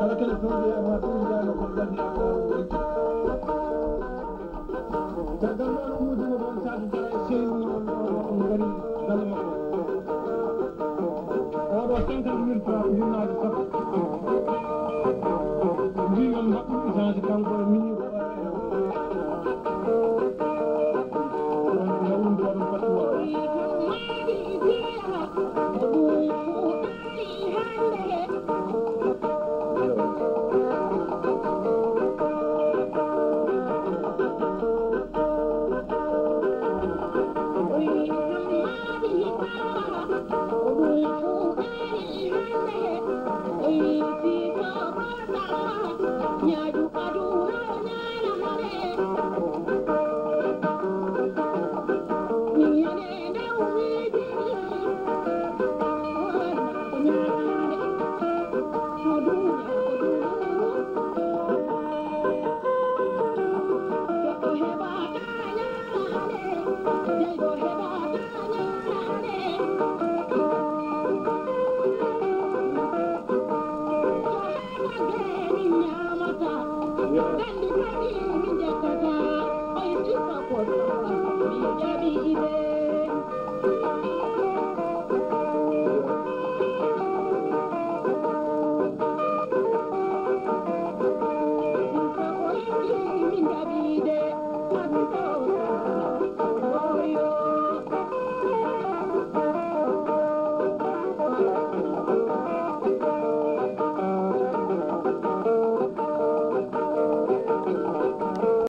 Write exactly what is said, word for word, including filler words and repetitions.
Kala kala toon wiyaama toon wiyaama ko ganndi. Caggal noon ummude mo ɗoon Sadio Dia e Seyni noon ɗoon on ngari galle makko. Oɗo cinquante mille francs ujunnaaje sappo. Mbi yo mbaɗɗum essence kanko e mini ko waɗa e o. Ɗoon yawrude waɗum fatti waɗa.